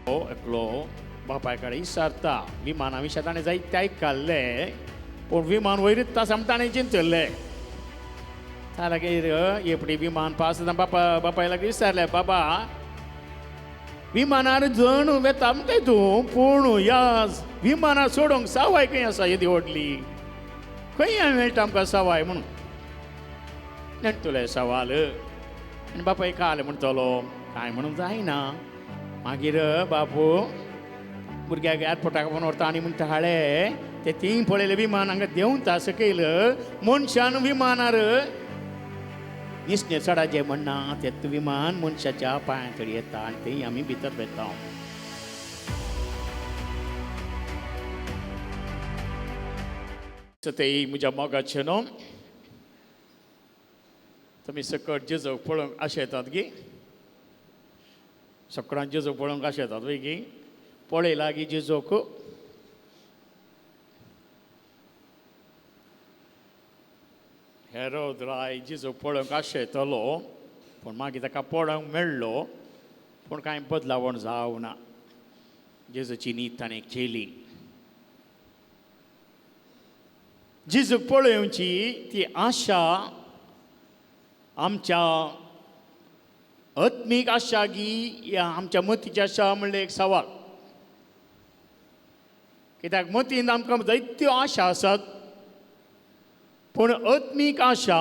एकलो बापाय कडेन विचारता विमाना विशय ताणें जायते आयकल्लें पूण विमान वयरूच आसा म्हूण ताणें चिंतलें. मागीर एपडी विमान पास बापा बापाय लागीं विचारलें, बाबा विमानार जण वेता म्हणटाय तूं, पूण ह्या विमानार चडोवंक सवाय खंय आसा येदी व्हडली, खंय मेळटा आमकां सवाय म्हणून नेणटुलें सवाल. आनी बापाय काल म्हणटलो कांय म्हणून जायना. मागीर बापू भुरग्याक एअरपोर्टाक व्हरून व्हरता आनी म्हणटा हाळे ते तीं पळयलें विमान हांगा देंवता सकयल, मनशान विमानार निसणे चडाचें म्हणना तें विमान मनशाच्या पांयां तडी येता आनी थंय आमी भितर वेता. तेय म्हज्या मोगाचें न्हू तुमी सकट जेजूक पळोवंक आशें येतात गी, सकडान जेजूक पळोवंक आशें येतात वय गी, पळय लागीं जेजूक. हेरोद राय जेजूक पळोवंक आशें येतलो, पूण मागीर ताका पळोवंक मेळ्ळो, पूण कांय बदलावण जावना. जेजूची नीत ताणें केली. जेजूक पळोवची ती आशा आमच्या आत्मीक आशा गी या आमच्या मतीची आशा म्हणलें एक सवाल. कित्याक मतींत आमकां जायत्यो आशा आसात, पूण आत्मीक आशा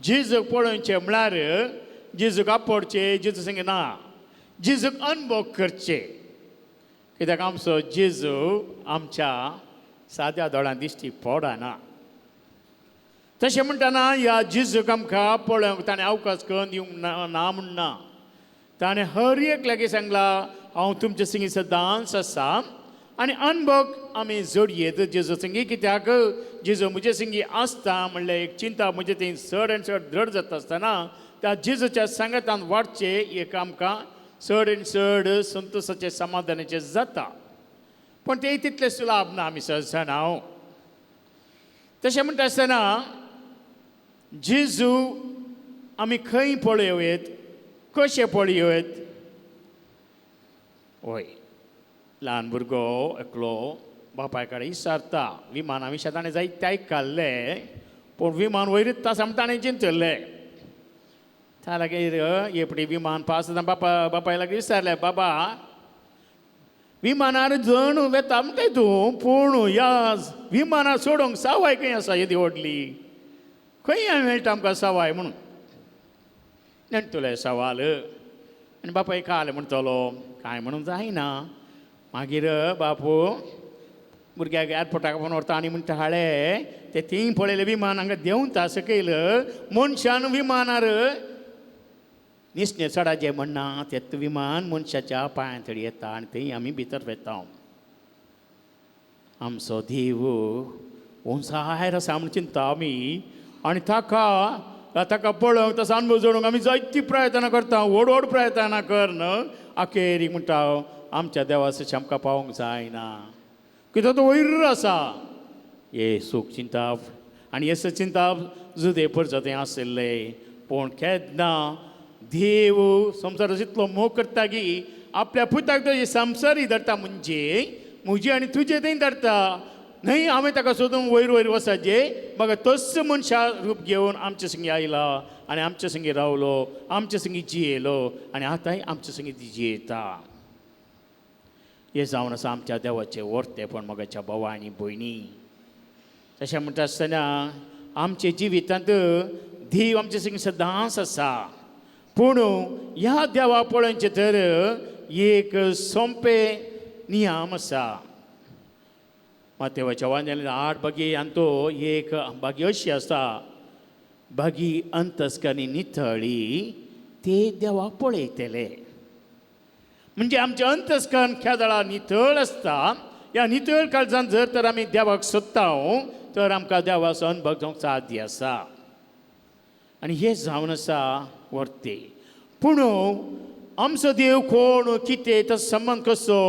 जेजूक पळोवचें म्हळ्यार जेजूक आपोडचें, जेजू संगे ना, जेजूक अनुभव करचें. कित्याक आमचो जेजू आमच्या साद्या दोळ्यां दिश्टी पडना. तशें म्हणटना ह्या जेजूक आमकां पळोवंक ताणें अवकाश करून दिवंक ना म्हणना. ताणें हर एक लागीं सांगलां हांव तुमचे संगी सदांच आसा आनी अनुभव आमी जोडयेत जेजू संगी. कित्याक जेजू म्हजे संगी आसता म्हणल्यार एक चिंता म्हजे थंय चड आनी चड दृढ जाता आसतना त्या जेजूच्या सांगातान वाडचें एक आमकां चड आनी चड संतोशाचें समाधानाचें जाता. पूण तें तितलें सुलाभ ना आमी सहज जाणा. तशें म्हणटा आसतना जेजू आमी खंय पळोवयेत, कशें पळोवयेत? हय, ल्हान भुरगो एकलो बापाय कडेन विचारता विमाना विशय ताणें जायते आयकल्लें, पूण विमान वयरूच आसा म्हूण ताणें चिंतलें. मागीर एपडी विमान पास बापा बापाय लागीं विचारलें, बाबा विमानार जण वेता म्हणटाय तूं, पूण ह्या विमानार चडोवंक सवाय खंय आसा येदी व्हडली, खंय मेळटा आमकां सवाय म्हणून नेणटुलें सवाल. आनी बापाय काल म्हणटलो कांय म्हणून जायना. मागीर बापू भुरग्याक एअरपोर्टाक व्हरून व्हरता आनी म्हणटा हाळे ते तीं पळयलें विमान हांगा देंवता सकयल, मनशान विमानार निसणे चडाचें म्हणना तें विमान मनशाच्या पांयां तडी येता आनी थंय आमी भितर वेता. आमचो देव उंचायर आसा म्हूण चिंता आमी आनी ताका ताका पळोवंक तसो अनुभव जोडूंक आमी जायतीं प्रयत्नां करता, व्हड व्हड प्रयत्नां करन अखेरीक म्हणटा आमच्या देवाचो आमकां पावोवंक जायना, कित्याक तो वयर आसा. हे सूख चिंताप आनी येस चिंताप जुदे परजतें आशिल्लें, पूण केन्ना देव संवसाराचो इतलो मोग करता की आपल्या पुताक तो संवसारी धरता, म्हणजे म्हजी आनी तुजे थंय धरता न्हय. हांवें ताका सोदूंक वयर वयर वचपाचें, मग तोच मनशा रूप घेवन आमचे संगी आयला आनी आमचे संगी रावलो, आमचे संगी जियेलो आनी आतांय आमचे संगी जियेता. हें जावन आसा आमच्या देवाचें वर्तेपण मोगाच्या भावा आनी भयणी. तशें म्हणटा आसतना आमच्या जिवितांत देव आमचे संगी सदांच आसा, पूण ह्या देवा पळोवचें तर एक सोंपें नियम आसा. मातेवाच्या वांजाली 8 बागी आनी तो एक बागी अशी आसा, बागी अंतस्करणी नितळी ते देवाक पळयतले. म्हणजे आमचें अंतस्करण खेदळा नितळ आसता. ह्या नितळ काळजान जर तर आमी देवाक सोदता तर आमकां देवाचो अनुभव जावंक साध्य आसा आनी हें जावन आसा वर्ते. पूण आमचो देव कोण कितें ताचो संबंद कसो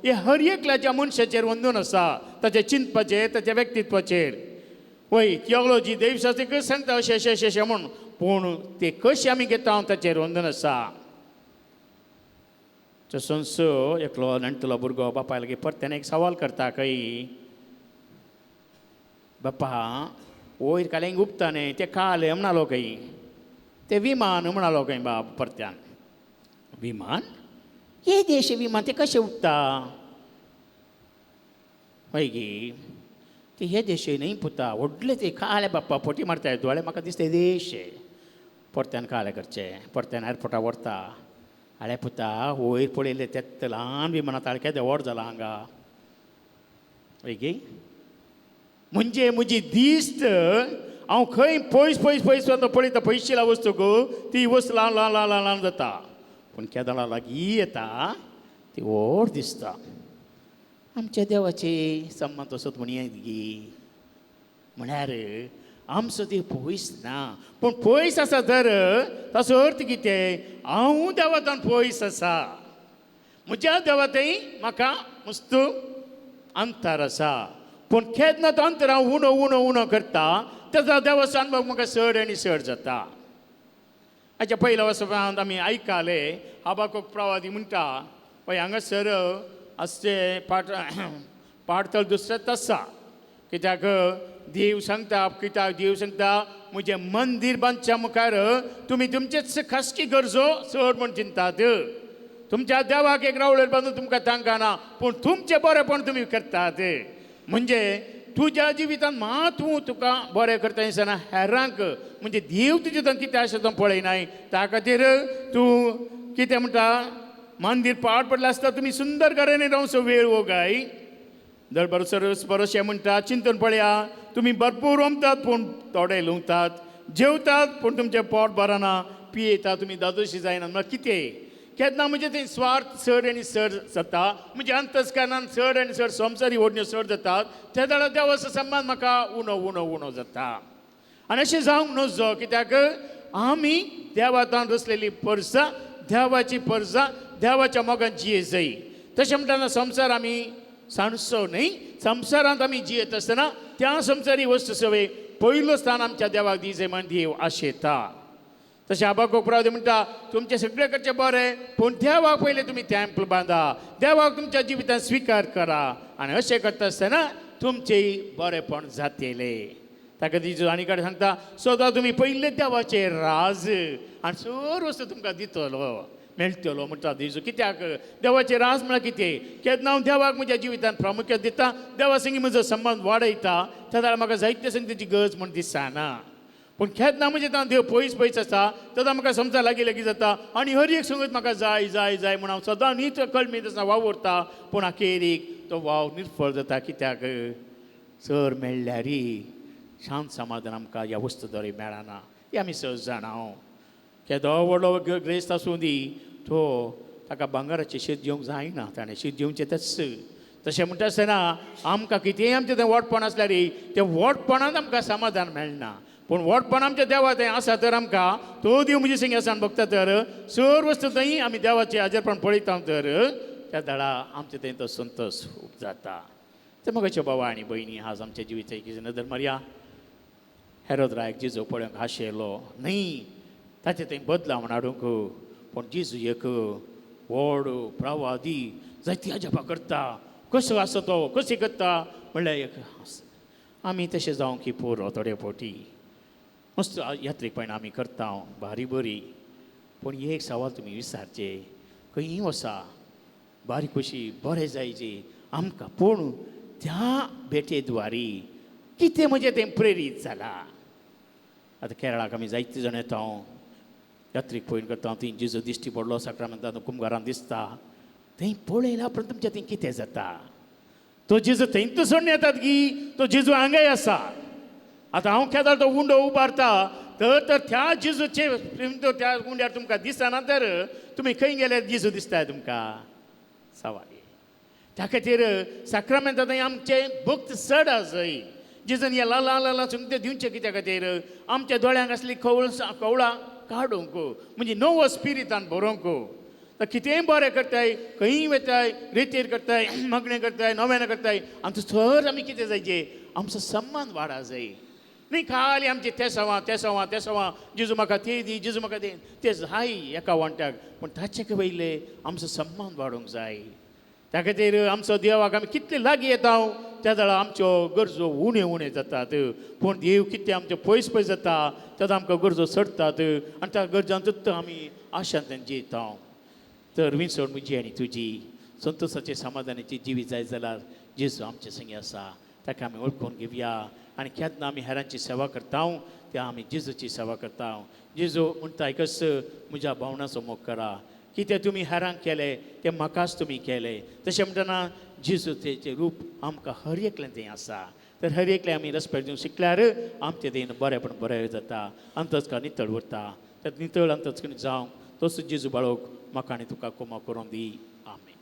हे हर एकल्याच्या मनशाचेर वंदून आसा, ताच्या चिंतपाचेर, ताच्या व्यक्तित्वाचेर. वय थियोलॉजी देवशास्त्र कशें सांगता अशें अशें अशें अशें म्हूण, पूण ते कशें आमी घेता ताचेर वंदून आसा. तसोच एकलो नेण्टलो भुरगो बापाय लागीं परत्यान एक सवाल करता खंय, बापा वयर कालें उबता न्ही तें कालें म्हणालो खंय, तें विमान म्हणालो खंय बाब. परत्यान विमान येदेशें विमान तें कशें उबता? हय गी ते येदेशें न्हय पुता, व्हडलें तें कालें बाप्पा फटी मारता दोळे म्हाका दिसता येदेशें. परत्यान कालें करचें, परत्यान एअरपोर्टार व्हरता. आळे पुता वयर पळयलें तें ल्हान विमानां ताळ केदें व्हड जालां हांगा. हय गी म्हणजे म्हजी दिश्ट हांव खंय पयस पयस पयस वता पळयता पयशिल्या वस्तूक ती वस्त ल्हान ल्हान ल्हान ल्हान ल्हान जाता, पूण केदळा लागीं येता ती व्हड दिसता. आमच्या देवाचे संबंद तसोच म्हणया गी, म्हळ्यार आमचो देव पयस ना, पूण पयस आसा तर ताचो अर्थ कितें? हांव देवातान पयस आसा, म्हज्या देवा थंय म्हाका मस्त अंतर आसा, पूण केन्ना तो अंतर हांव उणो उणो उणो करता तेजो देवाचो अनुभव म्हाका चड आनी चड जाता. हाच्या पयल्या वर्सा आमी आयकाले हाबाकोक प्रवादी म्हणटा पळय हांगासर आसचे पाट पाडतल दुसरेंच आसा, कित्याक देव सांगता, कित्याक देव सांगता म्हजें मंदीर बांदच्या मुखार तुमी तुमचेच खासगी गरजो चड म्हूण चिंतात, तुमच्या देवाक एक रावळेर बांदून तुमकां तांकां ना, पूण तुमचें बरेंपण तुमी करतात. म्हणजे तुज्या जिवितांत मात तूं तुका बरें करता दिसना हेरांक, म्हणजे देव तुजे तांकां कितें आसा तो पळयनाय. त्या खातीर तूं कितें म्हणटा मंदीर पाड पडलें आसता तुमी सुंदर घरांनी रावचो वेळ हो गाय दर बरोसर बरोशें म्हणटा चिंतून पळया तुमी भरपूर रोमतात पूण थोडे लुंवतात, जेवतात पूण तुमचें पोट बरना, पियेता तुमी दादोशी जायना. म्हळ्यार कितें केन्ना म्हणजे ते स्वार्थ चड आनी चड जाता, म्हणजे अंतस्कारणान चड आनी चड संवसारी ओडण्यो चड जातात, त्या जाल्यार देवाचो संबंद म्हाका उणो उणो उणो जाता. आनी अशें जावंक नजो, कित्याक आमी देवातान रचलेली परजा, देवाची परजा, देवाच्या मोगान जिये जाय. तशें म्हणटना संवसार आमी सांडचो न्हय, संवसारांत आमी जियेत आसतना त्या संवसारी वस्तू सवय पयलो स्थान आमच्या देवाक दी जाय म्हण देव आशेता. तशें आबाको प्रवादी म्हणटा तुमचें सगळें करचें बरें, पूण देवाक पयलें तुमी टेम्पल बांदा, देवाक तुमच्या जिवितांत स्विकार करा आनी अशें करता आसतना तुमचें बरेंपण जातलें. ताका तिजो आनी कडेन सांगता सदां तुमी पयलें देवाचें राज आनी सर वस्तू तुमकां दितलो मेळटलो म्हणटा जेजू. कित्याक देवाचें राज म्हळ्यार कितें? केन्ना हांव देवाक म्हज्या जिवितांत प्रामुख्य दिता, देवा संगी म्हजो संबंद वाडयता, त्या जाल्यार म्हाका जायते संगी तेजी गरज म्हूण दिसना. पूण केन्ना म्हजें तां देव पयस पयस आसा तेन्ना म्हाका समजा लागीं लागीं जाता आनी हर एक संगत म्हाका जाय जाय जाय म्हूण हांव सदां न्हीच कळमीत आसतना वावुरता, पूण अखेरीक तो वावर निर्फळ जाता. कित्याक चड मेळ्ळ्यारी शांत समाधान आमकां ह्या वस्तू दरे मेळना. हें आमी सहज जाणा. केदो व्हडलो ग्रेस्त आसूं दी तो ताका भांगराचें शीत जेवंक जायना, ताणें शीत जेवचें तेच. तशें म्हणटा आसतना आमकां कितेंय आमचें तें व्हडपण आसल्यार तें व्हडपणांत आमकां समाधान मेळना, पूण व्हडपण आमच्या देवा थंय आसा तर आमकां तो देव म्हजे संगी आसा बघता तर सर वस्तू थंय आमी देवाचें हाजेरपण पळयता तर त्या दळा आमचे थंय तो संतोश जाता. ते मगाचे बाबा आनी भयणी आज आमच्या जिविताची नदर मारया. हेरोद रायक जेजू पळोवंक आशेलो न्हय, ताचे थंय बदलावण हाडूंक, पूण जेजू एक व्हड प्रवादी जायती अजापां करता, कसो आसा तो कशें करता म्हणल्यार एक आमी तशें जावंक की पुरो थोडे फावटी मस्त यात्रीकपण आमी करता भारी बरी, पूण एक सवाल तुमी विचारचे खंयी वसा बारीक कशी बरें जायचे आमकां, पूण त्या भेटेद्वारी कितें म्हणजे तें प्रेरीत जाला. आतां केरळाक आमी जायते जाण येता, यात्रीक पळोवन करता, थंय जेजू दिश्टी पडलो साक्रामेंतान कुमगारान दिसता, थंय पळयल्या उपरांत तुमच्या थंय कितें जाता? तो जेजू थंयच सोडून येतात की तो जेजू हांगाय आसा. आतां हांव केदार तो उंडो उबारता तर तर त्या जेजूचे त्या उंड्यार तुमकां दिसना तर तुमी खंय गेल्यार जेजू दिसता तुमकां सवाल. त्या खातीर साक्रामेंतांत आमचे भक्त चड आसय जेजून ह्या ला ला ला सुंगटे दिवचें कित्या खातीर आमच्या दोळ्यांक आसली कवळ कवळां काडूंक, म्हणजे नवो स्पिरितान बरोवंक. तर कितेंय बरें करताय, खंयी वताय, रेतीर करताय, मागणें करताय, नव्यान करताय, आमचो सर आमी कितें जायचे आमचो सन्मान वाडा जाय. न्ही खाली आमची तेसांवां तेसांवां तेसांवां, जेजू म्हाका ते दी, जेजू म्हाका ते, ते जाय एका वांट्याक, पूण ताचे पयले आमचो सन्मान वाडोवंक जाय. त्या खातीर आमचो देवाक आमी कितले लागीं येता त्या वेळार आमच्यो गरजो उण्यो उण्यो जातात. पूण देव कितले आमचे पयस पयस जाता तेन्ना आमकां गरजो चडटात आनी त्या गरजांतूच आमी आशांतल्यान जियेता. तर विसवण म्हजी आनी तुजी संतोशाचे समाधानाची जिवीत जाय जाल्यार जेजू आमचे संगी आसा, ताका आमी वळखून घेवया. आनी केन्ना आमी हेरांची सेवा करता त्या आमी जेजूची सेवा करता. जेजू म्हणटा एकच, म्हज्या भावणाचो मोग करा, कितें तुमी हेरांक केलें तें म्हाकाच तुमी केलें. तशें म्हणटना जेजूचें रूप आमकां हर एकलें तें आसा. तर हर एकलें आमी रेस्पेक्ट दिवंक शिकल्यार आमचें देन बरेंपण बरें जाता, अंतस्कार नितळ उरता. तर नितळ अंतस्करण जावंक तसो जेजू बाळोवंक म्हाका आनी तुका कोमा करून दी. आमेन.